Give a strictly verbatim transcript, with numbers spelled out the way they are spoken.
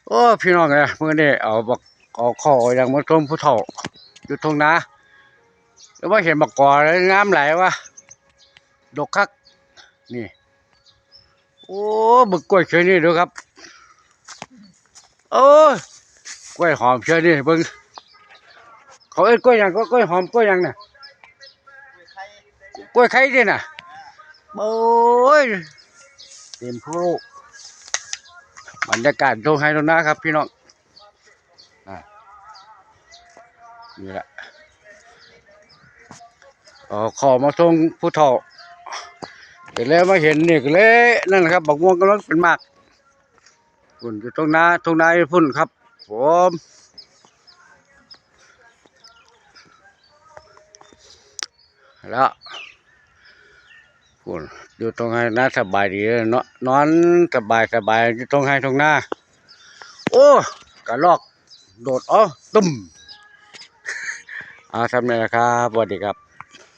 โอ้ พี่น้องเอ้ย มื้อนี้เอาบัก เอาข้าวเอาหยังมาส่งผู้เฒ่า อยู่ทุ่งนา แล้วมาเห็นบักกอแล้วงามหลายวะ ดกคัก นี่ โอ้ บักกล้วยเชอนี่ดูครับ โอ้ย กล้วยหอมเชอนี่เบิ่ง เขาเอิ้นกล้วยหยัง ก็กล้วยหอม กล้วยหยังน่ะ กล้วยไข่เด้น่ะ โอ้ย เต็มภูโลก บรรยากาศทุ่งไร่ทุ่งนาครับพี่น้อง อ่ะ นี่แหละ เอาข้าวมาส่งผู้เฒ่า ก็เลยมาเห็นนี่ก็เลย นั่นแหละครับ บักม่วงกำลังเป็นหมาก พุ่นอยู่ทุ่งนา ทุ่งนาอยู่พุ่นครับ ผม แล้ว พุ่น อยู่ทุ่งไร่นาสบายดีเลยเนาะ นอนสบายสบาย อยู่ทุ่งไร่ทุ่งนา โอ้ กระรอก โดด เอ้า ตุ้ม เอา ทำนี่แหละครับ สวัสดีครับ